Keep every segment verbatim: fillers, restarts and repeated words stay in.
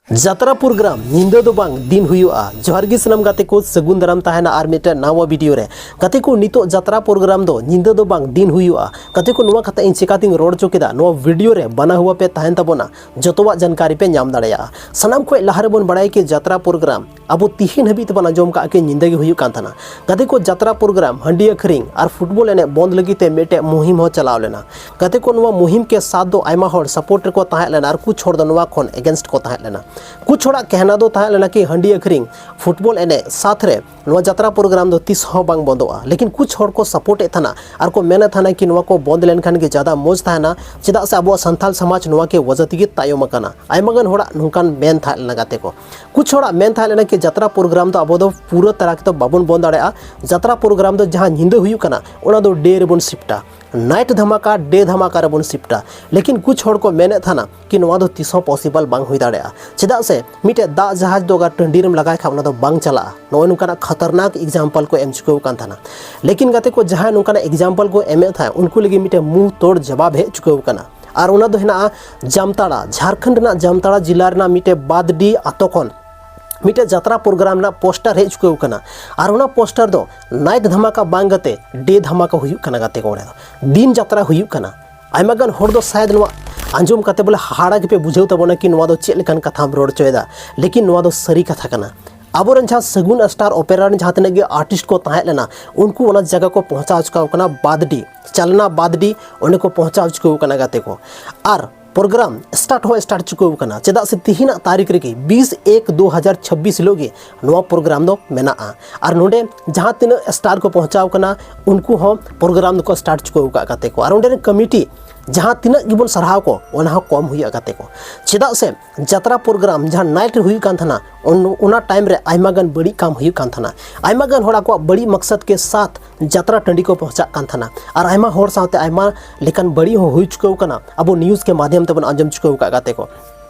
ᱡᱟᱛᱨᱟ ᱯᱨᱳᱜᱨᱟᱢ ᱧᱤᱫᱟᱹ ᱫᱚ ᱵᱟᱝ, ᱫᱤᱱ ᱦᱩᱭᱩᱜᱼᱟ᱾ ᱡᱚᱦᱟᱨ ᱜᱮ ᱥᱟᱱᱟᱢ ᱜᱟᱛᱮ ᱠᱚ, ᱥᱟᱹᱜᱩᱱ ᱫᱟᱨᱟᱢ ᱛᱟᱦᱮᱱᱟ ᱟᱨ ᱢᱤᱫᱴᱮᱱ ᱱᱟᱣᱟ ᱵᱷᱤᱰᱤᱭᱳ ᱨᱮ᱾ ᱜᱟᱛᱮ ᱠᱚ, ᱱᱤᱛᱚᱜ ᱡᱟᱛᱨᱟ ᱯᱨᱳᱜᱨᱟᱢ ᱫᱚ ᱧᱤᱫᱟᱹ ᱫᱚ ᱵᱟᱝ, ᱫᱤᱱ ᱦᱩᱭᱩᱜᱼᱟ᱾ ᱜᱟᱛᱮ ᱠᱚ, ᱱᱚᱣᱟ ᱠᱟᱛᱷᱟ ᱤᱧ ᱪᱮᱠᱟᱛᱤᱧ ᱨᱚᱲ ᱦᱚᱪᱚ ᱠᱮᱫᱟ, ᱱᱚᱣᱟ ᱵᱷᱤᱰᱤᱭᱳ ᱨᱮ ᱵᱟᱱᱟ ᱦᱩᱣᱟ ᱯᱮ ᱛᱟᱦᱮᱱ ᱛᱟᱵᱚᱱᱟ, ᱡᱚᱛᱚᱣᱟᱜ ᱡᱟᱱᱠᱟᱨᱤ ᱯᱮ ᱧᱟᱢ ᱫᱟᱲᱮᱭᱟᱜᱼᱟ᱾ ᱥᱟᱱᱟᱢ ᱠᱷᱚᱱ ᱞᱟᱦᱟ ᱨᱮᱵᱚᱱ ᱵᱟᱲᱟᱭᱟ ᱠᱤ ᱡᱟᱛᱨᱟ ᱯᱨᱳᱜᱨᱟᱢ ᱟᱵᱚ ᱛᱤᱦᱤᱧ ᱦᱟᱹᱵᱤᱡ ᱛᱮᱵᱚᱱ ᱟᱸᱡᱚᱢ ᱠᱟᱜᱼᱟ ᱠᱤ ᱧᱤᱫᱟᱹ ᱜᱮ ᱦᱩᱭᱩᱜ ᱠᱟᱱ ᱛᱟᱦᱮᱱᱟ᱾ ᱜᱟᱛᱮ ᱠᱚ, ᱡᱟᱛᱨᱟ ᱯᱨᱳᱜᱨᱟᱢ, ᱦᱟᱺᱰᱤ ᱟᱹᱠᱷᱨᱤᱧ ᱟᱨ ᱯᱷᱩᱴᱵᱚᱞ ᱮᱱᱮᱡ ᱵᱚᱱᱫ ᱞᱟᱹᱜᱤᱫ ᱛᱮ ᱢᱤᱫᱴᱮᱡ ᱢᱩᱦᱤᱢ ᱦᱚᱸ ᱪᱟᱞᱟᱣ ᱞᱮᱱᱟ᱾ ᱜᱟᱛᱮ ᱠᱚ, ᱱᱚᱣᱟ ᱢᱩᱦᱤᱢ ᱠᱮ ᱥᱟᱛ ᱫᱚ ᱟᱭᱢᱟ ᱦᱚᱲ ᱥᱟᱯᱳᱨᱴ ᱨᱮᱠᱚ ᱛᱟᱦᱮᱸ ᱞᱮᱱᱟ ᱟᱨ ᱠᱩᱪ ᱦᱚᱲ ᱫᱚ ᱱᱚᱣᱟ ᱠᱷᱚᱱ ᱮᱜᱮᱱᱥᱴ ᱠᱚ ᱛᱟᱦᱮᱸ ᱞᱮᱱᱟ᱾ ᱠᱩᱪ ᱦᱚᱲᱟᱜ ᱠᱮᱦᱱᱟ ᱫᱚ ᱛᱟᱦᱮᱸ ᱞᱮᱱᱟ ᱠᱤ ᱦᱟᱺᱰᱤ ᱟᱹᱠᱷᱨᱤᱧ, ᱯᱷᱩᱴᱵᱚᱞ ᱮᱱᱮᱡ ᱥᱟᱛ ᱨᱮ ᱱᱚᱣᱟ ᱡᱟᱛᱨᱟ ᱯᱨᱳᱜᱨᱟᱢ ᱫᱚ ᱛᱤᱥ ᱦᱚᱸ ᱵᱟᱝ ᱵᱚᱱᱫᱚᱜᱼᱟ᱾ ᱞᱮᱠᱤᱱ ᱠᱩᱪ ᱦᱚᱲ ᱠᱚ ᱥᱟᱯᱳᱨᱴ ᱮᱫ ᱛᱟᱦᱮᱱᱟ ᱟᱨ ᱠᱚ ᱢᱮᱱᱮᱫ ᱛᱟᱦᱮᱱᱟ ᱠᱤ ᱱᱚᱣᱟ ᱠᱚ ᱵᱚᱱᱫ ᱞᱮᱱᱠᱷᱟᱱ ᱜᱮ ᱡᱟᱫᱟ ᱢᱚᱡᱽ ᱛᱟᱦᱮᱱᱟ, ᱪᱮᱫᱟᱜ ᱥᱮ ᱟᱵᱚᱣᱟᱜ ᱥᱟᱱᱛᱟᱞ ᱥᱚᱢᱟᱡᱽ ᱱᱚᱣᱟ ᱠᱮ ᱣᱟᱡᱟ ᱛᱮᱜᱮ ᱛᱟᱭᱚᱢ ᱟᱠᱟᱱᱟ᱾ ᱟᱭᱢᱟ ᱜᱟᱱ ᱦᱚᱲᱟᱜ ᱱᱚᱝᱠᱟᱱ ᱢᱮᱱ ᱛᱟᱦᱮᱸ ᱞᱮᱱᱟ ᱜᱟᱛᱮ ᱠᱚ᱾ ᱠᱩᱪ ᱦᱚᱲᱟᱜ ᱢᱮᱱ ᱛᱟᱦᱮᱸ ᱞᱮᱱᱟ ᱠᱤ ᱡᱟᱛᱨᱟ ᱯᱨᱳᱜᱨᱟᱢ ᱫᱚ ᱟᱵᱚ ᱫᱚ ᱯᱩᱨᱟᱹ ᱛᱟᱨᱟ ᱛᱮᱫᱚ ᱵᱟᱵᱚᱱ ᱵᱚᱱᱫ ᱫᱟᱲᱮᱭᱟᱜᱼᱟ᱾ ᱡᱟᱛᱨᱟ ᱯᱨᱳᱜᱨᱟᱢ ᱫᱚ ᱡᱟᱦᱟᱸ ᱧᱤᱫᱟᱹ ᱦᱩᱭᱩᱜ ᱠᱟᱱᱟ, ᱚᱱᱟ ᱫᱚ ᱰᱮ ᱨᱮᱵᱚᱱ ᱥᱤᱯᱴᱟ, ᱱᱟᱭᱤᱴ ᱫᱷᱟᱢᱟᱠᱟ, ᱰᱮ ᱫᱷᱟᱢᱟᱠᱟ ᱨᱮᱵᱚᱱ ᱥᱤᱯᱴᱟ᱾ ᱞᱮᱠᱤᱱ ᱠᱩᱪ ᱦᱚᱲ ᱠᱚ ᱢᱮᱱᱮᱫ ᱛᱟᱦᱮᱱᱟ ᱠᱤ ᱱᱚᱣᱟ ᱫᱚ ᱛᱤᱥ ᱦᱚᱸ ᱯᱚᱥᱤᱵᱚᱞ ᱵᱟᱝ ᱦᱩᱭ ᱫᱟᱲᱮᱭᱟᱜᱼᱟ, ᱪᱮᱫᱟᱜ ᱥᱮ ᱢᱤᱫᱴᱮᱡ ᱫᱟᱜ ᱡᱟᱦᱟᱡᱽ ᱫᱚ ᱚᱠᱟ ᱴᱟᱺᱰᱤ ᱨᱮᱢ ᱞᱟᱜᱟᱭ ᱠᱷᱟᱱ ᱚᱱᱟ ᱫᱚ ᱵᱟᱝ ᱪᱟᱞᱟᱜᱼᱟ᱾ ᱱᱚᱜᱼᱚᱭ ᱱᱚᱝᱠᱟᱱᱟᱜ ᱠᱷᱟᱛᱟᱨᱱᱟᱠ ᱮᱠᱡᱟᱢᱯᱚᱞ ᱠᱚ ᱮᱢ ᱪᱩᱠᱟᱹᱣ ᱟᱠᱟᱱ ᱛᱟᱦᱮᱱᱟ᱾ ᱞᱮᱠᱤᱱ ᱜᱟᱛᱮ ᱠᱚ, ᱡᱟᱦᱟᱸᱭ ᱱᱚᱝᱠᱟᱱᱟᱜ ᱮᱠᱡᱟᱢᱯᱚᱞ ᱠᱚ ᱮᱢᱮᱫ ᱛᱟᱦᱮᱸᱫ, ᱩᱱᱠᱩ ᱞᱟᱹᱜᱤᱫ ᱢᱤᱫᱴᱮᱱ ᱢᱩᱸᱦ ᱛᱳᱲ ᱡᱟᱵᱟᱵ ᱦᱮᱡ ᱪᱩᱠᱟᱹᱣ ᱟᱠᱟᱱᱟ᱾ ᱟᱨ ᱚᱱᱟ ᱫᱚ ᱦᱮᱱᱟᱜᱼᱟ ᱡᱟᱢᱛᱟᱲᱟ, ᱡᱷᱟᱲᱠᱷᱚᱸᱰ ᱨᱮᱱᱟᱜ ᱡᱟᱢᱛᱟᱲᱟ ᱡᱤᱞᱟ ᱨᱮᱱᱟᱜ ᱢᱤᱫᱴᱮᱡ ᱵᱟᱫᱰᱤ ᱟᱛᱳ ᱠᱷᱚᱱ ᱢᱤᱫᱴᱮᱡ ᱡᱟᱛᱨᱟ ᱯᱨᱳᱜᱨᱟᱢ ᱨᱮᱱᱟᱜ ᱯᱳᱥᱴᱟᱨ ᱦᱮᱡ ᱪᱩᱠᱟᱹᱣ ᱟᱠᱟᱱᱟ᱾ ᱟᱨ ᱚᱱᱟ ᱯᱳᱥᱴᱟᱨ ᱫᱚ ᱱᱟᱭᱤᱴ ᱫᱷᱟᱢᱟᱠᱟ ᱵᱟᱝ ᱠᱟᱛᱮ ᱰᱮ ᱫᱷᱟᱢᱟᱠᱟ ᱦᱩᱭᱩᱜ ᱠᱟᱱᱟ᱾ ᱜᱟᱛᱮ ᱠᱚ, ᱚᱸᱰᱮ ᱫᱚ ᱫᱤᱱ ᱡᱟᱛᱨᱟ ᱦᱩᱭᱩᱜ ᱠᱟᱱᱟ᱾ ᱟᱭᱢᱟ ᱜᱟᱱ ᱦᱚᱲ ᱫᱚ ᱥᱟᱭᱟᱫ ᱱᱚᱣᱟ ᱟᱸᱡᱚᱢ ᱠᱟᱛᱮ ᱵᱚᱞᱮ ᱦᱟᱦᱟᱲᱟ ᱜᱮᱯᱮ ᱵᱩᱡᱷᱟᱹᱣ ᱛᱟᱵᱚᱱᱟ ᱠᱤ ᱱᱚᱣᱟ ᱫᱚ ᱪᱮᱫ ᱞᱮᱠᱟᱱ ᱠᱟᱛᱷᱟᱢ ᱨᱚᱲ ᱦᱚᱪᱚᱭᱮᱫᱟ, ᱞᱮᱠᱤᱱ ᱱᱚᱣᱟ ᱫᱚ ᱥᱟᱹᱨᱤ ᱠᱟᱛᱷᱟ ᱠᱟᱱᱟ᱾ ᱟᱵᱚᱨᱮᱱ ᱡᱟᱦᱟᱸ ᱥᱟᱹᱜᱩᱱ ᱥᱴᱟᱨ ᱚᱯᱮᱨᱟ ᱨᱮᱱ ᱡᱟᱦᱟᱸ ᱛᱤᱱᱟᱹᱜ ᱜᱮ ᱟᱨᱴᱤᱥᱴ ᱠᱚ ᱛᱟᱦᱮᱸ ᱞᱮᱱᱟ, ᱩᱱᱠᱩ ᱚᱱᱟ ᱡᱟᱭᱜᱟ ᱠᱚ ᱯᱳᱸᱣᱪᱷᱟᱣ ᱪᱩᱠᱟᱣ ᱠᱟᱱᱟ ᱵᱟᱫᱰᱤ, ᱪᱟᱞᱱᱟ ᱵᱟᱫᱰᱤ ᱚᱸᱰᱮ ᱠᱚ ᱯᱳᱸᱣᱪᱷᱟᱣ ᱪᱩᱠᱟᱹᱣ ᱠᱟᱱᱟ ᱜᱟᱛᱮ ᱠᱚ᱾ ᱟᱨ ᱯᱨᱳᱜᱨᱟᱢ ᱥᱴᱟᱨᱴ ᱦᱚᱸ ᱥᱴᱟᱨᱴ ᱪᱩᱠᱟᱹᱣ ᱠᱟᱱᱟ, ᱪᱮᱫᱟᱜ ᱥᱮ ᱛᱤᱦᱤᱧᱟᱜ ᱛᱟᱹᱨᱤᱠᱷ ᱨᱮᱜᱮ ᱵᱤᱥ ᱮᱠ ᱫᱩ ᱦᱟᱡᱟᱨ ᱪᱷᱟᱵᱵᱤᱥ ᱦᱤᱞᱳᱜ ᱜᱮ ᱱᱚᱣᱟ ᱯᱨᱳᱜᱨᱟᱢ ᱫᱚ ᱢᱮᱱᱟᱜᱼᱟ᱾ ᱟᱨ ᱱᱚᱰᱮ ᱡᱟᱦᱟᱸ ᱛᱤᱱᱟᱹᱜ ᱥᱴᱟᱨ ᱠᱚ ᱯᱳᱸᱣᱪᱷᱟᱣ ᱠᱟᱱᱟ, ᱩᱱᱠᱩ ᱦᱚᱸ ᱯᱨᱳᱜᱨᱟᱢ ᱫᱚᱠᱚ ᱥᱴᱟᱨᱴ ᱪᱩᱠᱟᱹᱣ ᱟᱠᱟᱫ ᱜᱟᱛᱮ ᱠᱚ᱾ ᱟᱨ ᱚᱸᱰᱮ ᱨᱮᱱ ᱠᱚᱢᱤᱴᱤ ᱡᱟᱦᱟᱸ ᱛᱤᱱᱟᱹᱜ ᱜᱮᱵᱚᱱ ᱥᱟᱨᱦᱟᱣ ᱠᱚ, ᱚᱱᱟ ᱦᱚᱸ ᱠᱚᱢ ᱦᱩᱭᱩᱜᱼᱟ ᱜᱟᱛᱮ ᱠᱚ᱾ ᱪᱮᱫᱟᱜ ᱥᱮ ᱡᱟᱛᱨᱟ ᱯᱨᱳᱜᱨᱟᱢ ᱡᱟᱦᱟᱸ ᱱᱟᱭᱤᱴ ᱨᱮ ᱦᱩᱭᱩᱜ ᱠᱟᱱ ᱛᱟᱦᱮᱱᱟ, ᱩᱱ- ᱚᱱᱟ ᱴᱟᱭᱤᱢ ᱨᱮ ᱟᱭᱢᱟ ᱜᱟᱱ ᱵᱟᱹᱲᱤᱡ ᱠᱟᱢ ᱦᱩᱭᱩᱜ ᱠᱟᱱ ᱛᱟᱦᱮᱱᱟ᱾ ᱟᱭᱢᱟ ᱜᱟᱱ ᱦᱚᱲ ᱟᱠᱚᱣᱟᱜ ᱵᱟᱹᱲᱤᱡ ᱢᱚᱠᱥᱚᱫ ᱠᱮ ᱥᱟᱛ ᱡᱟᱛᱨᱟ ᱴᱟᱺᱰᱤ ᱠᱚ ᱯᱳᱸᱣᱪᱷᱟᱜ ᱠᱟᱱ ᱛᱟᱦᱮᱱᱟ᱾ ᱟᱨ ᱟᱭᱢᱟ ᱦᱚᱲ ᱥᱟᱶᱛᱮ ᱟᱭᱢᱟ ᱞᱮᱠᱟᱱ ᱵᱟᱹᱲᱤᱡ ᱦᱚᱸ ᱦᱩᱭ ᱪᱩᱠᱟᱹᱣ ᱠᱟᱱᱟ, ᱟᱵᱚ ᱱᱤᱭᱩᱡᱽ ᱠᱮ ᱢᱟᱫᱷᱭᱚᱢ ᱛᱮᱵᱚᱱ ᱟᱸᱡᱚᱢ ᱪᱩᱠᱟᱹᱣ ᱟᱠᱟᱫ ᱜᱟᱛᱮ ᱠᱚ᱾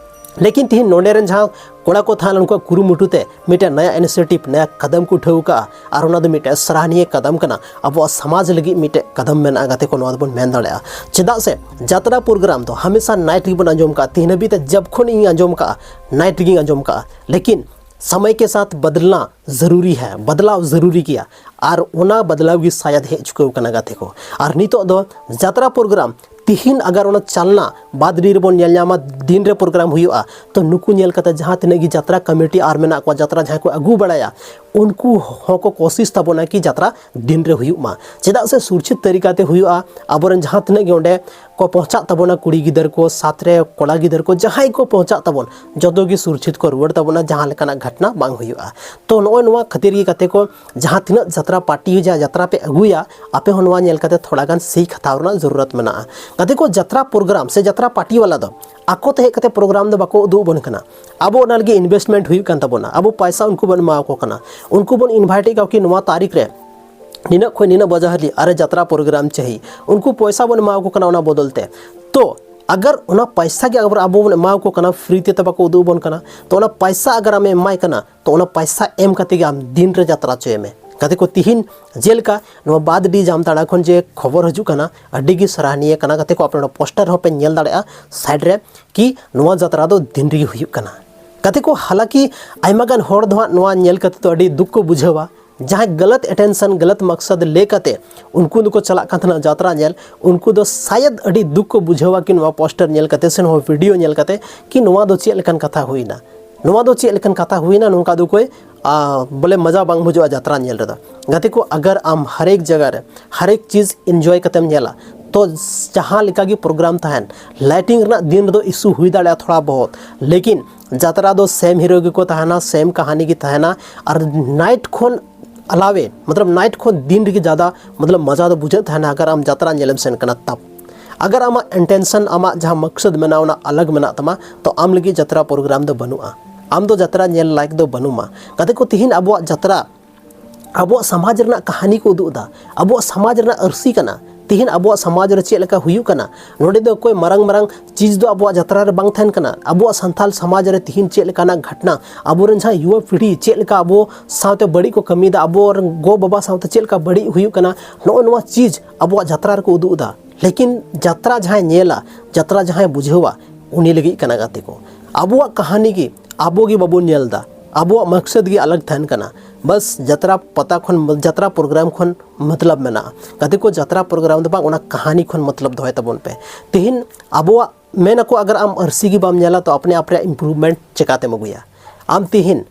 ᱞᱮᱠᱤᱱ ᱛᱤᱦᱤᱧ ᱱᱚᱰᱮ ᱨᱮᱱ ᱡᱟᱦᱟᱸ ᱠᱚᱲᱟ ᱠᱚ ᱛᱟᱦᱮᱸ ᱞᱮᱱᱟ, ᱩᱱᱠᱩᱣᱟᱜ ᱠᱩᱨᱩᱢᱩᱴᱩ ᱛᱮ ᱢᱤᱫᱴᱮᱱ ᱱᱟᱭᱟ ᱤᱱᱤᱥᱤᱭᱮᱴᱤᱵᱷ, ᱱᱟᱭᱟ ᱠᱟᱫᱟᱢ ᱠᱚ ᱩᱴᱷᱟᱹᱣ ᱟᱠᱟᱫᱼᱟ᱾ ᱟᱨ ᱚᱱᱟ ᱫᱚ ᱢᱤᱫᱴᱮᱱ ᱥᱟᱨᱟᱦᱱᱤᱭᱟᱹ ᱠᱟᱫᱟᱢ ᱠᱟᱱᱟ, ᱟᱵᱚᱣᱟᱜ ᱥᱚᱢᱟᱡᱽ ᱞᱟᱹᱜᱤᱫ ᱢᱤᱫᱴᱮᱱ ᱠᱟᱫᱟᱢ ᱢᱮᱱᱟᱜᱼᱟ᱾ ᱜᱟᱛᱮ ᱠᱚ, ᱱᱚᱣᱟ ᱫᱚᱵᱚᱱ ᱢᱮᱱ ᱫᱟᱲᱮᱭᱟᱜᱼᱟ᱾ ᱪᱮᱫᱟᱜ ᱥᱮ ᱡᱟᱛᱨᱟ ᱯᱨᱳᱜᱨᱟᱢ ᱫᱚ ᱦᱟᱢᱮᱥᱟ ᱱᱟᱭᱤᱴ ᱨᱮᱜᱮ ᱵᱚᱱ ᱟᱸᱡᱚᱢ ᱠᱟᱜᱼᱟ᱾ ᱛᱤᱦᱤᱧ ᱦᱟᱹᱵᱤᱡ ᱛᱮ ᱡᱟᱵ ᱠᱷᱚᱱ ᱤᱧ ᱟᱸᱡᱚᱢ ᱠᱟᱜᱼᱟ, ᱱᱟᱭᱤᱴ ᱨᱮᱜᱮᱧ ᱟᱸᱡᱚᱢ ᱠᱟᱜᱼᱟ᱾ ᱞᱮᱠᱤᱱ समय के साथ बदलना ज़रूरी है, ᱵᱚᱫᱞᱟᱣ ᱡᱟᱹᱨᱩᱨᱤ ᱜᱮᱭᱟ᱾ ᱟᱨ ᱚᱱᱟ ᱵᱚᱫᱞᱟᱣ ᱜᱮ ᱥᱟᱭᱟᱫ ᱦᱮᱡ ᱪᱩᱠᱟᱹᱣ ᱠᱟᱱᱟ ᱜᱟᱛᱮ ᱠᱚ᱾ ᱟᱨ ᱱᱤᱛᱚᱜ ᱫᱚ ᱡᱟᱛᱨᱟ ᱯᱨᱳᱜᱨᱟᱢ ᱛᱤᱦᱤᱧ ᱟᱜᱟᱨ ᱚᱱᱟ ᱪᱟᱞᱱᱟ ᱵᱟᱫᱽ ᱨᱮ ᱵᱚᱱ ᱧᱮᱞ ᱧᱟᱢᱟ, ᱫᱤᱱ ᱨᱮ ᱯᱨᱳᱜᱨᱟᱢ ᱦᱩᱭᱩᱜᱼᱟ, ᱛᱚ ᱱᱩᱠᱩ ᱧᱮᱞ ᱠᱟᱛᱮ ᱡᱟᱦᱟᱸ ᱛᱤᱱᱟᱹᱜ ᱜᱮ ᱡᱟᱛᱨᱟ ᱠᱚᱢᱤᱴᱤ ᱟᱨ ᱢᱮᱱᱟᱜ ᱠᱚᱣᱟ, ᱡᱟᱛᱨᱟ ᱡᱟᱦᱟᱸᱭ ᱠᱚ ᱟᱹᱜᱩ ᱵᱟᱲᱟᱭᱟ, ᱩᱱᱠᱩ ᱦᱚᱸᱠᱚ ᱠᱳᱥᱤᱥ ᱛᱟᱵᱚᱱᱟ ᱠᱤ ᱡᱟᱛᱨᱟ ᱫᱤᱱ ᱨᱮ ᱦᱩᱭᱩᱜ ᱢᱟ᱾ ᱪᱮᱫᱟᱜ ᱥᱮ ᱥᱩᱨᱪᱷᱤᱛ ᱛᱟᱹᱨᱤᱠᱟ ᱛᱮ ᱦᱩᱭᱩᱜᱼᱟ, ᱟᱵᱚᱨᱮᱱ ᱡᱟᱦᱟᱸ ᱛᱤᱱᱟᱹᱜ ᱜᱮ ᱚᱸᱰᱮ ᱠᱚ ᱯᱳᱸᱪᱷᱟᱜ ᱛᱟᱵᱚᱱᱟ, ᱠᱩᱲᱤ ᱜᱤᱫᱟᱹᱨ ᱠᱚ, ᱥᱟᱛ ᱨᱮ ᱠᱚᱲᱟ ᱜᱤᱫᱟᱹᱨ ᱠᱚ, ᱡᱟᱦᱟᱸᱭ ᱠᱚ ᱯᱳᱸᱪᱷᱟᱜ ᱛᱟᱵᱚᱱ, ᱡᱚᱛᱚ ᱜᱮ ᱥᱩᱨᱪᱷᱤᱛ ᱠᱚ ᱨᱩᱣᱟᱹᱲ ᱛᱟᱵᱚᱱᱟ, ᱡᱟᱦᱟᱸ ᱞᱮᱠᱟᱱᱟᱜ ᱜᱷᱚᱴᱱᱟ ᱵᱟᱝ ᱦᱩᱭᱩᱜᱼᱟ᱾ ᱛᱚ ᱱᱚᱜᱼᱚᱭ ᱱᱚᱣᱟ ᱠᱷᱟᱹᱛᱤᱨ ᱜᱮ ᱜᱟᱛᱮ ᱠᱚ, ᱡᱟᱦᱟᱸ ᱛᱤᱱᱟᱹᱜ ᱡᱟᱛᱨᱟ ᱯᱟᱨᱴᱤ ᱡᱟ ᱡᱟᱛᱨᱟ ᱯᱮ ᱟᱹᱜᱩᱭᱟ, ᱟᱯᱮ ᱦᱚᱸ ᱱᱚᱣᱟ ᱧᱮᱞ ᱠᱟᱛᱮ ᱛᱷᱚᱲᱟ ᱜᱟᱱ ᱥᱤᱠᱷ ᱦᱟᱛᱟᱣ ᱨᱮᱱᱟᱜ ᱡᱚᱨᱩᱨᱟᱛ ᱢᱮᱱᱟᱜᱼᱟ᱾ ᱜᱟᱛᱮ ᱠᱚ, ᱡᱟᱛᱨᱟ ᱯᱨᱳᱜᱨᱟᱢ ᱥᱮ ᱡᱟᱛᱨᱟ ᱯᱟᱨᱴᱤ ᱵᱟᱞᱟ ᱫᱚ ᱟᱠᱚ ᱛᱮ ᱦᱮᱡ ᱠᱟᱛᱮ ᱯᱨᱳᱜᱨᱟᱢ ᱫᱚ ᱵᱟᱠᱚ ᱩᱫᱩᱜ ᱟᱵᱚᱱ ᱠᱟᱱᱟ᱾ ᱟᱵᱚ ᱚᱱᱟ ᱞᱟᱹᱜᱤᱫ ᱤᱱᱵᱷᱮᱥᱴᱢᱮᱱᱴ ᱦᱩᱭᱩᱜ ᱠᱟᱱ ᱛᱟᱵᱚᱱᱟ, ᱟᱵᱚ ᱯᱚᱭᱥᱟ ᱩᱱᱠᱩ ᱵᱚᱱ ᱮᱢᱟ ᱠᱚ ᱠᱟᱱᱟ, ᱩᱱᱠᱩ ᱵᱚᱱ ᱤᱱᱵᱷᱟᱭᱤᱴ ᱮᱫ ᱠᱚᱣᱟ ᱠᱤ ᱱᱚᱣᱟ ᱛᱟᱹᱨᱤᱠᱷ ᱨᱮ ᱱᱤᱱᱟᱹᱜ ᱠᱷᱚᱱ ᱱᱤᱱᱟᱹᱜ ᱵᱟᱡᱟ ᱦᱟᱹᱵᱤᱡ ᱟᱨᱮ ᱡᱟᱛᱨᱟ ᱯᱨᱳᱜᱨᱟᱢ ᱪᱟᱹᱦᱤ, ᱩᱱᱠᱩ ᱯᱚᱭᱥᱟ ᱵᱚᱱ ᱮᱢᱟ ᱠᱚ ᱠᱟᱱᱟ ᱚᱱᱟ ᱵᱚᱫᱚᱞ ᱛᱮ᱾ ᱛᱚ ᱟᱜᱟᱨ ᱚᱱᱟ ᱯᱚᱭᱥᱟ ᱜᱮ ᱟᱵᱚ ᱟᱵᱚ ᱵᱚᱱ ᱮᱢᱟ ᱠᱚ ᱠᱟᱱᱟ, ᱯᱷᱨᱤ ᱛᱮ ᱛᱚ ᱵᱟᱠᱚ ᱩᱫᱩᱜ ᱟᱵᱚᱱ ᱠᱟᱱᱟ, ᱛᱚ ᱚᱱᱟ ᱯᱚᱭᱥᱟ ᱟᱜᱟᱨ ᱟᱢᱮ ᱮᱢᱟᱭ ᱠᱟᱱᱟ, ᱛᱚ ᱚᱱᱟ ᱯᱚᱭᱥᱟ ᱮᱢ ᱠᱟᱛᱮ ᱜᱮ ᱟᱢ ᱫᱤᱱ ᱨᱮ ᱡᱟᱛᱨᱟ ᱦᱚᱪᱚᱭᱮ ᱢᱮ᱾ ᱜᱟᱛᱮ ᱠᱚ, ᱛᱤᱦᱤᱧ ᱡᱮᱞᱮᱠᱟ ᱱᱚᱣᱟ ᱵᱟᱫᱽᱰᱤ ᱡᱟᱢᱛᱟᱲᱟ ᱠᱷᱚᱱ ᱡᱮ ᱠᱷᱚᱵᱚᱨ ᱦᱤᱡᱩᱜ ᱠᱟᱱᱟ, ᱟᱹᱰᱤ ᱜᱮ ᱥᱟᱨᱟᱦᱱᱤᱭᱟᱹ ᱠᱟᱱᱟ᱾ ᱜᱟᱛᱮ ᱠᱚ, ᱟᱯᱮ ᱱᱚᱰᱮ ᱯᱳᱥᱴᱟᱨ ᱦᱚᱸᱯᱮ ᱧᱮᱞ ᱫᱟᱲᱮᱭᱟᱜᱼᱟ ᱥᱟᱭᱤᱰ ᱨᱮ ᱠᱤ ᱱᱚᱣᱟ ᱡᱟᱛᱨᱟ ᱫᱚ ᱫᱤᱱ ᱨᱮᱜᱮ ᱦᱩᱭᱩᱜ ᱠᱟᱱᱟ᱾ ᱜᱟᱛᱮ ᱠᱚ, ᱦᱟᱞᱟᱠᱤ ᱟᱭᱢᱟ ᱜᱟᱱ ᱦᱚᱲ ᱫᱚ ᱦᱟᱸᱜ ᱱᱚᱣᱟ ᱧᱮᱞ ᱠᱟᱛᱮ ᱫᱚ ᱟᱹᱰᱤ ᱫᱩᱠ ᱠᱚ ᱵᱩᱡᱷᱟᱹᱣᱟ᱾ ᱡᱟᱦᱟᱸᱭ ᱜᱟᱞᱟᱛ ᱤᱱᱴᱮᱱᱥᱚᱱ, ᱜᱟᱞᱟᱛ ᱢᱟᱠᱥᱟᱫ ᱞᱮ ᱠᱟᱛᱮ ᱩᱱᱠᱩ ᱫᱚᱠᱚ ᱪᱟᱞᱟᱜ ᱠᱟᱱ ᱛᱟᱦᱮᱱᱟ ᱡᱟᱛᱨᱟ ᱧᱮᱞ, ᱩᱱᱠᱩ ᱫᱚ ᱥᱟᱭᱟᱫ ᱟᱹᱰᱤ ᱫᱩᱠ ᱠᱚ ᱵᱩᱡᱷᱟᱹᱣᱟ ᱠᱤ ᱱᱚᱣᱟ ᱯᱳᱥᱴᱟᱨ ᱧᱮᱞ ᱠᱟᱛᱮ ᱥᱮ ᱱᱚᱣᱟ ᱵᱷᱤᱰᱤᱭᱳ ᱧᱮᱞ ᱠᱟᱛᱮ ᱠᱤ ᱱᱚᱣᱟ ᱫᱚ ᱪᱮᱫ ᱞᱮᱠᱟᱱ ᱠᱟᱛᱷᱟ ᱦᱩᱭᱱᱟ, ᱱᱚᱣᱟ ᱫᱚ ᱪᱮᱫ ᱞᱮᱠᱟᱱ ᱠᱟᱛᱷᱟ ᱦᱩᱭᱱᱟ, ᱱᱚᱝᱠᱟ ᱫᱚ ᱠᱚᱭ, ᱟ, ᱵᱚᱞᱮ ᱢᱚᱡᱟ ᱵᱟᱝ ᱵᱩᱡᱷᱟᱹᱜᱼᱟ ᱡᱟᱛᱨᱟ ᱧᱮᱞ ᱨᱮᱫᱚ᱾ ᱜᱟᱛᱮ ᱠᱚ, ᱟᱜᱟᱨ ᱟᱢ ᱦᱟᱨᱮᱠ ᱡᱟᱭᱜᱟ ᱨᱮ ᱦᱟᱨᱮᱠ ᱪᱤᱡᱽ ᱤᱱᱡᱚᱭ ᱠᱟᱛᱮᱢ ᱧᱮᱞᱟ, ᱛᱚ ᱡᱟᱦᱟᱸ ᱞᱮᱠᱟ ᱜᱮ ᱯᱨᱳᱜᱨᱟᱢ ᱛᱟᱦᱮᱱ, ᱞᱟᱭᱴᱤᱝ ᱨᱮᱱᱟᱜ ᱫᱤᱱ ᱨᱮᱫᱚ ᱤᱥᱩ ᱦᱩᱭ ᱫᱟᱲᱮᱭᱟᱜᱼᱟ ᱛᱷᱚᱲᱟ ᱵᱚᱦᱚᱛ, ᱞᱮᱠᱤᱱ ᱡᱟᱛᱨᱟ ᱫᱚ ᱥᱮᱢ ᱦᱤᱨᱳ ᱜᱮᱠᱚ ᱛᱟᱦᱮᱱᱟ, ᱥᱮᱢ ᱠᱟᱹᱦᱟᱱᱤ ᱜᱮ ᱛᱟᱦᱮᱱᱟ᱾ ᱟᱨ ᱱᱟᱭᱤᱴ ᱠᱷᱚᱱ ᱟᱞᱟᱣᱮ, ᱢᱚᱛᱞᱚᱵ ᱱᱟᱭᱤᱴ ᱠᱷᱚᱱ ᱫᱤᱱ ᱨᱮᱜᱮ ᱡᱟᱫᱟ, ᱢᱚᱛᱞᱚᱵ ᱢᱚᱡᱟ ᱫᱚ ᱵᱩᱡᱷᱟᱹᱜ ᱛᱟᱦᱮᱱᱟ ᱟᱜᱟᱨ ᱟᱢ ᱡᱟᱛᱨᱟ ᱧᱮᱞᱮᱢ ᱥᱮᱱ ᱠᱟᱱᱟ ᱛᱟᱵ᱾ ᱟᱜᱟᱨ ᱟᱢᱟᱜ ᱤᱱᱴᱮᱱᱥᱚᱱ, ᱟᱢᱟᱜ ᱡᱟᱦᱟᱸ ᱢᱚᱠᱥᱚᱫ ᱢᱮᱱᱟᱜᱼᱟ, ᱚᱱᱟ ᱟᱞᱟᱜᱽ ᱢᱮᱱᱟᱜ ᱛᱟᱢᱟ, ᱛᱚ ᱟᱢ ᱞᱟᱹᱜᱤᱫ ᱡᱟᱛᱨᱟ ᱯᱨᱳᱜᱨᱟᱢ ᱫᱚ ᱵᱟᱹᱱᱩᱜᱼᱟ᱾ ᱟᱢ ᱫᱚ ᱡᱟᱛᱨᱟ ᱧᱮᱞ ᱞᱟᱭᱮᱠ ᱫᱚ ᱵᱟᱹᱱᱩᱢᱟ᱾ ᱜᱟᱛᱮ ᱠᱚ, ᱛᱤᱦᱤᱧ ᱟᱵᱚᱣᱟᱜ ᱡᱟᱛᱨᱟ, ᱟᱵᱚᱣᱟᱜ ᱥᱚᱢᱟᱡᱽ ᱨᱮᱱᱟᱜ ᱠᱟᱹᱦᱱᱤ ᱠᱚ ᱩᱫᱩᱜ ᱮᱫᱟ, ᱟᱵᱚᱣᱟᱜ ᱥᱚᱢᱟᱡᱽ ᱨᱮᱱᱟᱜ ᱟᱹᱨᱥᱤ ᱠᱟᱱᱟ᱾ ᱛᱤᱦᱤᱧ ᱟᱵᱚᱣᱟᱜ ᱥᱚᱢᱟᱡᱽ ᱨᱮ ᱪᱮᱫ ᱞᱮᱠᱟ ᱦᱩᱭᱩᱜ ᱠᱟᱱᱟ, ᱱᱚᱰᱮ ᱫᱚ ᱚᱠᱚᱭ ᱢᱟᱨᱟᱝ ᱢᱟᱨᱟᱝ ᱪᱤᱡᱽ ᱫᱚ ᱟᱵᱚᱣᱟᱜ ᱡᱟᱛᱨᱟ ᱨᱮ ᱵᱟᱝ ᱛᱟᱦᱮᱱ ᱠᱟᱱᱟ᱾ ᱟᱵᱚᱣᱟᱜ ᱥᱟᱱᱛᱟᱞ ᱥᱚᱢᱟᱡᱽ ᱨᱮ ᱛᱤᱦᱤᱧ ᱪᱮᱫ ᱞᱮᱠᱟᱱᱟᱜ ᱜᱷᱟᱴᱱᱟ, ᱟᱵᱚᱨᱮᱱ ᱡᱟᱦᱟᱸ ᱭᱩᱣᱟ ᱯᱤᱲᱦᱤ ᱪᱮᱫ ᱞᱮᱠᱟ ᱟᱵᱚ ᱥᱟᱶᱛᱮ ᱵᱟᱹᱲᱤᱡ ᱠᱚ ᱠᱟᱹᱢᱤᱭᱮᱫᱟ, ᱟᱵᱚᱨᱮᱱ ᱜᱚ ᱵᱟᱵᱟ ᱥᱟᱶᱛᱮ ᱪᱮᱫ ᱞᱮᱠᱟ ᱵᱟᱹᱲᱤᱡ ᱦᱩᱭᱩᱜ ᱠᱟᱱᱟ, ᱱᱚᱜᱼᱚ ᱱᱚᱣᱟ ᱪᱤᱡᱽ ᱟᱵᱚᱣᱟᱜ ᱡᱟᱛᱨᱟ ᱨᱮᱠᱚ ᱩᱫᱩᱜ ᱮᱫᱟ᱾ ᱞᱮᱠᱤᱱ ᱡᱟᱛᱨᱟ ᱡᱟᱦᱟᱸᱭ ᱧᱮᱞᱟ, ᱡᱟᱛᱨᱟ ᱡᱟᱦᱟᱸᱭ ᱵᱩᱡᱷᱟᱹᱣᱟ, ᱩᱱᱤ ᱞᱟᱹᱜᱤᱫ ᱠᱟᱱᱟ ᱜᱟᱛᱮ ᱠᱚ᱾ ᱟᱵᱚᱣᱟᱜ ᱠᱟᱹᱦᱱᱤ ᱜᱮ ᱟᱵᱚ ᱜᱮ ᱵᱟᱵᱚᱱ ᱧᱮᱞ ᱮᱫᱟ, ᱟᱵᱚᱣᱟᱜ ᱢᱟᱠᱥᱟᱫ ᱜᱮ ᱟᱞᱟᱜᱽ ᱛᱟᱦᱮᱱ ᱠᱟᱱᱟ᱾ ᱵᱟᱥ ᱡᱟᱛᱨᱟ ᱯᱟᱛᱟ ᱠᱷᱚᱱ, ᱡᱟᱛᱨᱟ ᱯᱨᱳᱜᱨᱟᱢ ᱠᱷᱚᱱ ᱢᱚᱛᱞᱚᱵ ᱢᱮᱱᱟᱜᱼᱟ᱾ ᱜᱟᱛᱮ ᱠᱚ, ᱡᱟᱛᱨᱟ ᱯᱨᱳᱜᱨᱟᱢ ᱫᱚ ᱵᱟᱝ, ᱚᱱᱟ ᱠᱟᱹᱦᱱᱤ ᱠᱷᱚᱱ ᱢᱚᱛᱞᱚᱵ ᱫᱚᱦᱚᱭ ᱛᱟᱵᱚᱱ ᱯᱮ᱾ ᱛᱤᱦᱤᱧ ᱟᱵᱚᱣᱟᱜ ᱢᱮᱱ ᱟᱠᱚ, ᱟᱜᱟᱨ ᱟᱢ ᱟᱹᱨᱥᱤ ᱜᱮ ᱵᱟᱢ ᱧᱮᱞᱟ, ᱛᱚ ᱟᱯᱱᱮ ᱟᱯ ᱨᱮᱭᱟᱜ ᱤᱢᱯᱨᱩᱵᱷᱢᱮᱱᱴ ᱪᱮᱠᱟᱛᱮᱢ ᱟᱹᱜᱩᱭᱟ? ᱟᱢ ᱛᱤᱦᱤᱧ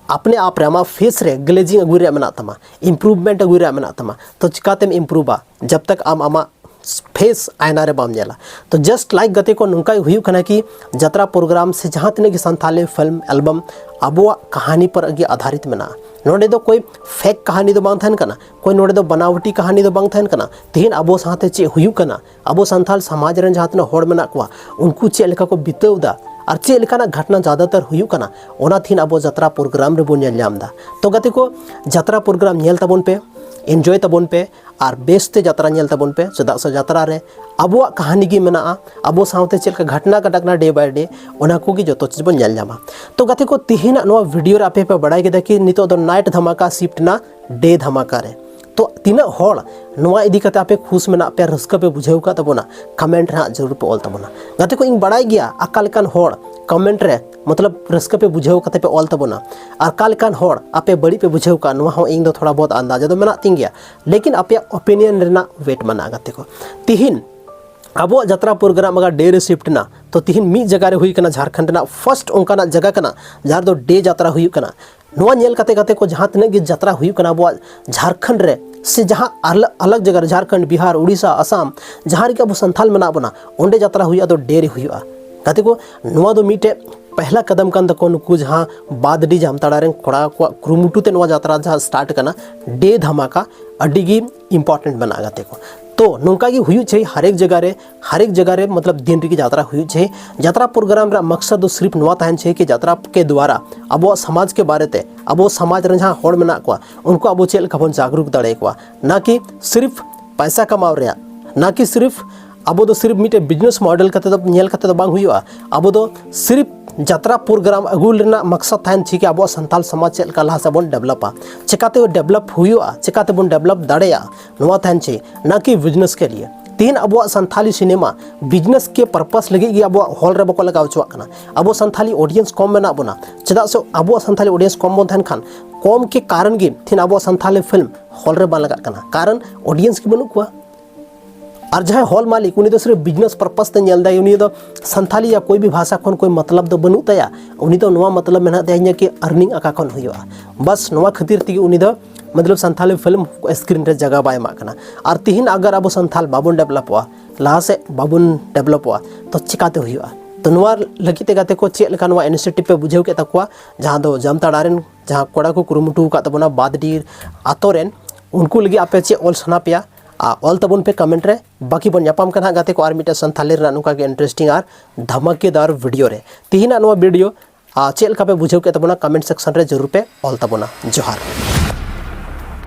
ᱟᱯᱱᱮ ᱟᱯ ᱨᱮ ᱟᱢᱟᱜ ᱯᱷᱮᱥ ᱨᱮ ᱜᱞᱮᱡᱤᱝ ᱟᱹᱜᱩᱭ ᱨᱮᱭᱟᱜ ᱢᱮᱱᱟᱜ ᱛᱟᱢᱟ, ᱤᱢᱯᱨᱩᱵᱷᱢᱮᱱᱴ ᱟᱹᱜᱩᱭ ᱨᱮᱭᱟᱜ ᱢᱮᱱᱟᱜ ᱛᱟᱢᱟ, ᱛᱚ ᱪᱤᱠᱟᱛᱮᱢ ᱤᱢᱯᱨᱩᱵᱷᱟ ᱡᱟᱵ ᱛᱟᱠ ᱟᱢ ᱟᱢᱟᱜ ᱯᱷᱮᱥ ᱟᱭᱱᱟ ᱨᱮ ᱵᱟᱢ ᱧᱮᱞᱟ? ᱛᱚ ᱡᱟᱥᱴ ᱞᱟᱭᱤᱠ ᱜᱟᱛᱮ ᱠᱚ, ᱱᱚᱝᱠᱟ ᱜᱮ ᱦᱩᱭᱩᱜ ᱠᱟᱱᱟ ᱠᱤ ᱡᱟᱛᱨᱟ ᱯᱨᱳᱜᱨᱟᱢ ᱥᱮ ᱡᱟᱦᱟᱸ ᱛᱤᱱᱟᱹᱜ ᱜᱮ ᱥᱟᱱᱛᱟᱞᱤ ᱯᱷᱤᱞᱢ ᱮᱞᱵᱟᱢ ᱟᱵᱚᱣᱟᱜ ᱠᱟᱹᱦᱱᱤ ᱯᱚᱨ ᱜᱮ ᱟᱫᱷᱟᱨᱤᱛ ᱢᱮᱱᱟᱜᱼᱟ᱾ ᱱᱚᱰᱮ ᱫᱚ ᱠᱳᱭ ᱯᱷᱮᱠ ᱠᱟᱹᱦᱱᱤ ᱫᱚ ᱵᱟᱝ ᱛᱟᱦᱮᱱ ᱠᱟᱱᱟ, ᱠᱳᱭ ᱱᱚᱰᱮ ᱫᱚ ᱵᱟᱱᱟᱣᱴᱤ ᱠᱟᱹᱦᱱᱤ ᱫᱚ ᱵᱟᱝ ᱛᱟᱦᱮᱱ ᱠᱟᱱᱟ᱾ ᱛᱤᱦᱤᱧ ᱟᱵᱚ ᱥᱟᱶᱛᱮ ᱪᱮᱫ ᱦᱩᱭᱩᱜ ᱠᱟᱱᱟ, ᱟᱵᱚ ᱥᱟᱱᱛᱟᱲ ᱥᱚᱢᱟᱡᱽ ᱨᱮᱱ ᱡᱟᱦᱟᱸ ᱛᱤᱱᱟᱹᱜ ᱦᱚᱲ ᱢᱮᱱᱟᱜ ᱠᱚᱣᱟ, ᱩᱱᱠᱩ ᱪᱮᱫ ᱞᱮᱠᱟ ᱠᱚ ᱵᱤᱛᱟᱹᱣ ᱮᱫᱟ ᱟᱨ ᱪᱮᱫ ᱞᱮᱠᱟᱱᱟᱜ ᱜᱷᱚᱴᱱᱟ ᱡᱟᱫᱟᱛᱟᱨ ᱦᱩᱭᱩᱜ ᱠᱟᱱᱟ, ᱚᱱᱟ ᱛᱤᱦᱤᱧ ᱟᱵᱚ ᱡᱟᱛᱨᱟ ᱯᱨᱳᱜᱨᱟᱢ ᱨᱮᱵᱚᱱ ᱧᱮᱞ ᱧᱟᱢ ᱮᱫᱟ᱾ ᱛᱚ ᱜᱟᱛᱮ ᱠᱚ, ᱡᱟᱛᱨᱟ ᱯᱨᱳᱜᱨᱟᱢ ᱧᱮᱞ ᱛᱟᱵᱚᱱ ᱯᱮ, ᱮᱱᱡᱚᱭ ᱛᱟᱵᱚᱱ ᱯᱮ ᱟᱨ ᱵᱮᱥᱛᱮ ᱡᱟᱛᱨᱟ ᱧᱮᱞ ᱛᱟᱵᱚᱱ ᱯᱮ, ᱪᱮᱫᱟᱜ ᱥᱮ ᱡᱟᱛᱨᱟ ᱨᱮ ᱟᱵᱚᱣᱟᱜ ᱠᱟᱹᱦᱱᱤ ᱜᱮ ᱢᱮᱱᱟᱜᱼᱟ, ᱟᱵᱚ ᱥᱟᱶᱛᱮ ᱪᱮᱫ ᱞᱮᱠᱟ ᱜᱷᱚᱴᱱᱟ ᱜᱷᱚᱴᱟᱜ ᱠᱟᱱᱟ ᱰᱮ ᱵᱟᱭ ᱰᱮ, ᱚᱱᱟ ᱠᱚᱜᱮ ᱡᱚᱛᱚ ᱪᱤᱡᱽ ᱵᱚᱱ ᱧᱮᱞ ᱧᱟᱢᱟ᱾ ᱛᱚ ᱜᱟᱛᱮ ᱠᱚ, ᱛᱤᱦᱤᱧᱟᱜ ᱱᱚᱣᱟ ᱵᱷᱤᱰᱤᱭᱳ ᱨᱮ ᱟᱯᱮ ᱯᱮ ᱵᱟᱲᱟᱭ ᱠᱮᱫᱟ ᱠᱤ ᱱᱤᱛᱚᱜ ᱫᱚ ᱱᱟᱭᱤᱴ ᱫᱷᱟᱢᱟᱠᱟ ᱥᱤᱯᱴ ᱮᱱᱟ ᱰᱮ ᱫᱷᱟᱢᱟᱠᱟ ᱨᱮ᱾ ᱛᱚ ᱛᱤᱱᱟᱹᱜ ᱦᱚᱲ ᱱᱚᱣᱟ ᱤᱫᱤ ᱠᱟᱛᱮ ᱟᱯᱮ ᱠᱷᱩᱥ ᱢᱮᱱᱟᱜ ᱯᱮᱭᱟ, ᱨᱟᱹᱥᱠᱟᱹ ᱯᱮ ᱵᱩᱡᱷᱟᱹᱣ ᱟᱠᱟᱫ ᱛᱟᱵᱚᱱᱟ, ᱠᱚᱢᱮᱱᱴ ᱨᱮ ᱦᱟᱸᱜ ᱡᱟᱹᱨᱩᱲ ᱯᱮ ᱚᱞ ᱛᱟᱵᱚᱱᱟ᱾ ᱜᱟᱛᱮ ᱠᱚ, ᱤᱧ ᱵᱟᱲᱟᱭ ᱜᱮᱭᱟ ᱚᱠᱟ ᱞᱮᱠᱟᱱ ᱦᱚᱲ ᱠᱚᱢᱮᱱᱴ ᱨᱮ ᱢᱚᱛᱞᱚᱵ ᱨᱟᱹᱥᱠᱟᱹ ᱯᱮ ᱵᱩᱡᱷᱟᱹᱣ ᱠᱟᱛᱮ ᱯᱮ ᱚᱞ ᱛᱟᱵᱚᱱᱟ, ᱟᱨ ᱚᱠᱟ ᱞᱮᱠᱟᱱ ᱦᱚᱲ ᱟᱯᱮ ᱵᱟᱹᱲᱤᱡ ᱯᱮ ᱵᱩᱡᱷᱟᱹᱣ ᱠᱟᱜᱼᱟ, ᱱᱚᱣᱟ ᱦᱚᱸ ᱤᱧ ᱫᱚ ᱛᱷᱚᱲᱟ ᱵᱚᱦᱚᱛ ᱟᱱᱫᱟᱡᱟ ᱫᱚ ᱢᱮᱱᱟᱜ ᱛᱤᱧ ᱜᱮᱭᱟ᱾ ᱞᱮᱠᱤᱱ ᱟᱯᱮᱭᱟᱜ ᱳᱯᱤᱱᱤᱭᱚᱱ ᱨᱮᱱᱟᱜ ᱣᱮᱴ ᱢᱮᱱᱟᱜᱼᱟ ᱜᱟᱛᱮ ᱠᱚ᱾ ᱛᱤᱦᱤᱧ ᱟᱵᱚᱣᱟᱜ ᱡᱟᱛᱨᱟ ᱯᱨᱳᱜᱨᱟᱢ ᱟᱜᱟᱨ ᱰᱮ ᱨᱮ ᱥᱤᱯᱴ ᱮᱱᱟ, ᱛᱚ ᱛᱤᱦᱤᱧ ᱢᱤᱫ ᱡᱟᱭᱜᱟ ᱨᱮ ᱦᱩᱭ ᱠᱟᱱᱟ, ᱡᱷᱟᱲᱠᱷᱚᱸᱰ ᱨᱮᱱᱟᱜ ᱯᱷᱟᱥᱴ ᱚᱱᱠᱟᱱᱟᱜ ᱡᱟᱭᱜᱟ ᱠᱟᱱᱟ ᱡᱟᱦᱟᱸ ᱨᱮᱫᱚ ᱰᱮ ᱡᱟᱛᱨᱟ ᱦᱩᱭᱩᱜ ᱠᱟᱱᱟ᱾ ᱱᱚᱣᱟ ᱧᱮᱞ ᱠᱟᱛᱮ ᱜᱟᱛᱮ ᱠᱚ, ᱡᱟᱦᱟᱸ ᱛᱤᱱᱟᱹᱜ ᱜᱮ ᱡᱟᱛᱨᱟ ᱦᱩᱭᱩᱜ ᱠᱟᱱᱟ ᱟᱵᱚᱣᱟᱜ ᱡᱷᱟᱲᱠᱷᱚᱸᱰ ᱨᱮ ᱥᱮ ᱡᱟᱦᱟᱸ ᱟᱞᱟ-, ᱟᱞᱟᱜᱽ ᱡᱟᱭᱜᱟ ᱨᱮ, ᱡᱷᱟᱲᱠᱷᱚᱸᱰ, ᱵᱤᱦᱟᱨ, ᱩᱲᱤᱥᱥᱟ, ᱟᱥᱟᱢ, ᱡᱟᱦᱟᱸ ᱨᱮᱜᱮ ᱟᱵᱚ ᱥᱟᱱᱛᱟᱞ ᱢᱮᱱᱟᱜ ᱵᱚᱱᱟ, ᱚᱸᱰᱮ ᱡᱟᱛᱨᱟ ᱦᱩᱭᱩᱜᱼᱟ, ᱫᱚ ᱰᱮ ᱨᱮ ᱦᱩᱭᱩᱜᱼᱟ᱾ ᱜᱟᱛᱮ ᱠᱚ, ᱱᱚᱣᱟ ᱫᱚ ᱢᱤᱫᱴᱮᱡ ᱯᱮᱦᱞᱟ ᱠᱟᱫᱟᱢ ᱠᱟᱱ ᱛᱟᱠᱚ, ᱱᱩᱠᱩ ᱡᱟᱦᱟᱸ ᱵᱟᱫᱰᱤ ᱡᱟᱢᱛᱟᱲᱟ ᱨᱮᱱ ᱠᱚᱲᱟ ᱠᱚᱣᱟᱜ ᱠᱩᱨᱩᱢᱩᱴᱩ ᱛᱮ ᱱᱚᱣᱟ ᱡᱟᱛᱨᱟ ᱡᱟᱦᱟᱸ ᱥᱴᱟᱨᱴ ᱠᱟᱱᱟ, ᱰᱮ ᱫᱷᱟᱢᱟᱠᱟ, ᱟᱹᱰᱤ ᱜᱮ ᱤᱢᱯᱚᱨᱴᱮᱱᱴ ᱢᱮᱱᱟᱜᱼᱟ ᱜᱟᱛᱮ ᱠᱚ᱾ ᱛᱚ ᱱᱚᱝᱠᱟ ᱜᱮ ᱦᱩᱭᱩᱜ ᱪᱟᱹᱦᱤ, ᱦᱟᱨᱮᱠ ᱡᱟᱭᱜᱟ ᱨᱮ, ᱦᱟᱨᱮᱠ ᱡᱟᱭᱜᱟ ᱨᱮ ᱢᱚᱛᱞᱚᱵ ᱫᱤᱱ ᱨᱮᱜᱮ ᱡᱟᱛᱨᱟ ᱦᱩᱭᱩᱜ ᱪᱟᱹᱦᱤ᱾ ᱡᱟᱛᱨᱟ ᱯᱨᱳᱜᱨᱟᱢ ᱨᱮᱭᱟᱜ ᱢᱟᱠᱥᱟᱫ ᱫᱚ ᱥᱤᱨᱯ ᱱᱚᱣᱟ ᱛᱟᱦᱮᱱ ᱪᱟᱹᱦᱤ ᱠᱤ ᱡᱟᱛᱨᱟ ᱠᱮ ᱫᱣᱟᱨᱟ ᱟᱵᱚᱣᱟᱜ ᱥᱚᱢᱟᱡᱽ ᱠᱮ ᱵᱟᱨᱮ ᱛᱮ, ᱟᱵᱚ ᱥᱚᱢᱟᱡᱽ ᱨᱮᱱ ᱡᱟᱦᱟᱸ ᱦᱚᱲ ᱢᱮᱱᱟᱜ ᱠᱚᱣᱟ, ᱩᱱᱠᱩ ᱟᱵᱚ ᱪᱮᱫ ᱞᱮᱠᱟ ᱵᱚᱱ ᱡᱟᱜᱽᱨᱩᱠ ᱫᱟᱲᱮ ᱟᱠᱚᱣᱟ, ᱱᱟ ᱠᱤ ᱥᱤᱨᱯ ᱯᱟᱭᱥᱟ ᱠᱟᱢᱟᱣ ᱨᱮᱭᱟᱜ, ᱱᱟ ᱠᱤ ᱥᱤᱨᱤᱯ ᱟᱵᱚ ᱫᱚ ᱥᱤᱨᱤᱯ ᱢᱤᱫᱴᱮᱡ ᱵᱤᱡᱽᱱᱮᱥ ᱢᱚᱰᱮᱞ ᱠᱟᱛᱮ ᱫᱚ ᱧᱮᱞ ᱠᱟᱛᱮ ᱫᱚ ᱵᱟᱝ ᱦᱩᱭᱩᱜᱼᱟ᱾ ᱟᱵᱚ ᱫᱚ ᱥᱤᱨᱤᱯ ᱡᱟᱛᱨᱟ ᱯᱨᱳᱜᱨᱟᱢ ᱟᱹᱜᱩ ᱨᱮᱱᱟᱜ ᱢᱟᱠᱥᱟᱫ ᱛᱟᱦᱮᱱ ᱪᱮᱫ ᱠᱤ ᱟᱵᱚᱣᱟᱜ ᱥᱟᱱᱛᱟᱞ ᱥᱚᱢᱟᱡᱽ ᱪᱮᱫ ᱞᱮᱠᱟ ᱞᱟᱦᱟ ᱥᱮᱫ ᱵᱚᱱ ᱰᱮᱵᱷᱞᱚᱯᱟ, ᱪᱮᱠᱟᱛᱮ ᱰᱮᱵᱷᱞᱚᱯ ᱦᱩᱭᱩᱜᱼᱟ, ᱪᱮᱠᱟᱛᱮ ᱵᱚᱱ ᱰᱮᱵᱷᱞᱚᱯ ᱫᱟᱲᱮᱭᱟᱜᱼᱟ, ᱱᱚᱣᱟ ᱛᱟᱦᱮᱱ ᱪᱮᱫ, ᱱᱟ ᱠᱤ ᱵᱤᱡᱽᱱᱮᱥ ᱠᱮ ᱞᱤᱭᱮ᱾ ᱛᱤᱦᱤᱧ ᱟᱵᱚᱣᱟᱜ ᱥᱟᱱᱛᱷᱟᱞᱤ ᱥᱤᱱᱮᱢᱟ ᱵᱤᱡᱽᱱᱮᱥ ᱠᱮ ᱯᱟᱨᱯᱟᱥ ᱞᱟᱹᱜᱤᱫ ᱜᱮ ᱟᱵᱚᱣᱟᱜ ᱦᱚᱞ ᱨᱮ ᱵᱟᱠᱚ ᱞᱟᱜᱟᱣ ᱦᱚᱪᱚᱣᱟᱜ ᱠᱟᱱᱟ᱾ ᱟᱵᱚ ᱥᱟᱱᱛᱷᱟᱞᱤ ᱚᱰᱤᱭᱮᱱᱥ ᱠᱚᱢ ᱢᱮᱱᱟᱜ ᱵᱚᱱᱟ᱾ ᱪᱮᱫᱟᱜ ᱥᱮ ᱟᱵᱚᱣᱟᱜ ᱥᱟᱱᱛᱷᱟᱞᱤ ᱚᱰᱤᱭᱮᱱᱥ ᱠᱚᱢ ᱵᱚᱱ ᱛᱟᱦᱮᱱ ᱠᱷᱟᱱ ᱠᱚᱢ ᱠᱮ ᱠᱟᱨᱚᱱ ᱜᱮ ᱛᱤᱦᱤᱧ ᱟᱵᱚᱣᱟᱜ ᱥᱟᱱᱛᱷᱟᱞᱤ ᱯᱷᱤᱞᱢ ᱦᱚᱞ ᱨᱮ ᱵᱟᱝ ᱞᱟᱜᱟᱜ ᱠᱟᱱᱟ, ᱠᱟᱨᱚᱱ ᱚᱰᱤᱭᱮᱱᱥ ᱜᱮ ᱵᱟᱹᱱᱩᱜ ᱠᱚᱣᱟ᱾ ᱟᱨ ᱡᱟᱦᱟᱸᱭ ᱦᱚᱞ ᱢᱟᱹᱞᱤᱠ, ᱩᱱᱤ ᱫᱚ ᱥᱤᱨᱯ ᱵᱤᱡᱽᱱᱮᱥ ᱯᱟᱨᱯᱟᱥ ᱛᱮ ᱧᱮᱞ ᱫᱟᱭ, ᱩᱱᱤ ᱫᱚ ᱥᱟᱱᱛᱷᱟᱞᱤ ᱭᱟ ᱠᱳᱭ ᱵᱷᱤ ᱵᱷᱟᱥᱟ ᱠᱷᱚᱱ ᱠᱳᱭ ᱢᱚᱛᱞᱚᱵ ᱫᱚ ᱵᱟᱹᱱᱩᱜ ᱛᱟᱭᱟ᱾ ᱩᱱᱤ ᱫᱚ ᱱᱚᱣᱟ ᱢᱚᱛᱞᱚᱵ ᱢᱮᱱᱟᱜ ᱛᱟᱭᱟ ᱤᱧᱟᱹᱜ ᱠᱤ ᱟᱨᱱᱤᱝ ᱚᱠᱟ ᱠᱷᱚᱱ ᱦᱩᱭᱩᱜᱼᱟ, ᱵᱟᱥ ᱱᱚᱣᱟ ᱠᱷᱟᱹᱛᱤᱨ ᱛᱮᱜᱮ ᱩᱱᱤ ᱫᱚ ᱢᱚᱛᱞᱚᱵ ᱥᱟᱱᱛᱷᱟᱞᱤ ᱯᱷᱤᱞᱢ ᱥᱠᱨᱤᱱ ᱨᱮ ᱡᱟᱭᱜᱟ ᱵᱟᱭ ᱮᱢᱟᱜ ᱠᱟᱱᱟ᱾ ᱟᱨ ᱛᱤᱦᱤᱧ ᱟᱜᱟᱨ ᱟᱵᱚ ᱥᱟᱱᱛᱷᱟᱞ ᱵᱟᱵᱚᱱ ᱰᱮᱵᱷᱞᱚᱯᱚᱜᱼᱟ, ᱞᱟᱦᱟ ᱥᱮᱫ ᱵᱟᱵᱚᱱ ᱰᱮᱵᱷᱞᱚᱯᱚᱜᱼᱟ, ᱛᱚ ᱪᱤᱠᱟᱛᱮ ᱦᱩᱭᱩᱜᱼᱟ? ᱛᱚ ᱱᱚᱣᱟ ᱞᱟᱹᱜᱤᱫ ᱛᱮ ᱜᱟᱛᱮ ᱠᱚ ᱪᱮᱫ ᱞᱮᱠᱟ ᱱᱚᱣᱟ ᱤᱱᱤᱥᱤᱭᱮᱴᱤᱵᱷ ᱯᱮ ᱵᱩᱡᱷᱟᱹᱣ ᱠᱮᱫ ᱛᱟᱠᱚᱣᱟ, ᱡᱟᱦᱟᱸ ᱫᱚ ᱡᱟᱢᱛᱟᱲᱟ ᱨᱮᱱ ᱡᱟᱦᱟᱸ ᱠᱚᱲᱟ ᱠᱚ ᱠᱩᱨᱩᱢᱩᱴᱩ ᱟᱠᱟᱫ ᱛᱟᱵᱚᱱᱟ ᱵᱟᱫᱽᱰᱤ ᱟᱛᱳ ᱨᱮᱱ, ᱩᱱᱠᱩ ᱞᱟᱹᱜᱤᱫ ᱟᱯᱮ ᱪᱮᱫ ᱚᱞ ᱥᱟᱱᱟ ᱯᱮᱭᱟ? ᱟᱨ ᱚᱞ ᱛᱟᱵᱚᱱ ᱯᱮ ᱠᱚᱢᱮᱱᱴ ᱨᱮ᱾ ᱵᱟᱹᱠᱤ ᱵᱚᱱ ᱧᱟᱯᱟᱢ ᱠᱟᱱᱟ ᱦᱟᱸᱜ ᱜᱟᱛᱮ ᱠᱚ ᱟᱨ ᱢᱤᱫᱴᱮᱱ ᱥᱟᱱᱛᱷᱟᱞᱤ ᱨᱮᱱᱟᱜ ᱱᱚᱝᱠᱟ ᱜᱮ ᱤᱱᱴᱟᱨᱮᱥᱴᱤᱝ ᱟᱨ ᱫᱷᱟᱢᱟᱠᱮᱫᱟᱨ ᱵᱷᱤᱰᱤᱭᱳ ᱨᱮ᱾ ᱛᱤᱦᱤᱧᱟᱜ ᱱᱚᱣᱟ ᱵᱷᱤᱰᱤᱭᱳ ᱟᱨ ᱪᱮᱫ ᱞᱮᱠᱟ ᱯᱮ ᱵᱩᱡᱷᱟᱹᱣ ᱠᱮᱫ ᱛᱟᱵᱚᱱᱟ ᱠᱚᱢᱮᱱᱴ ᱥᱮᱠᱥᱚᱱ ᱨᱮ ᱡᱟᱹᱨᱩᱲ ᱯᱮ ᱚᱞ ᱛᱟᱵᱚᱱᱟ᱾ ᱡᱚᱦᱟᱨ᱾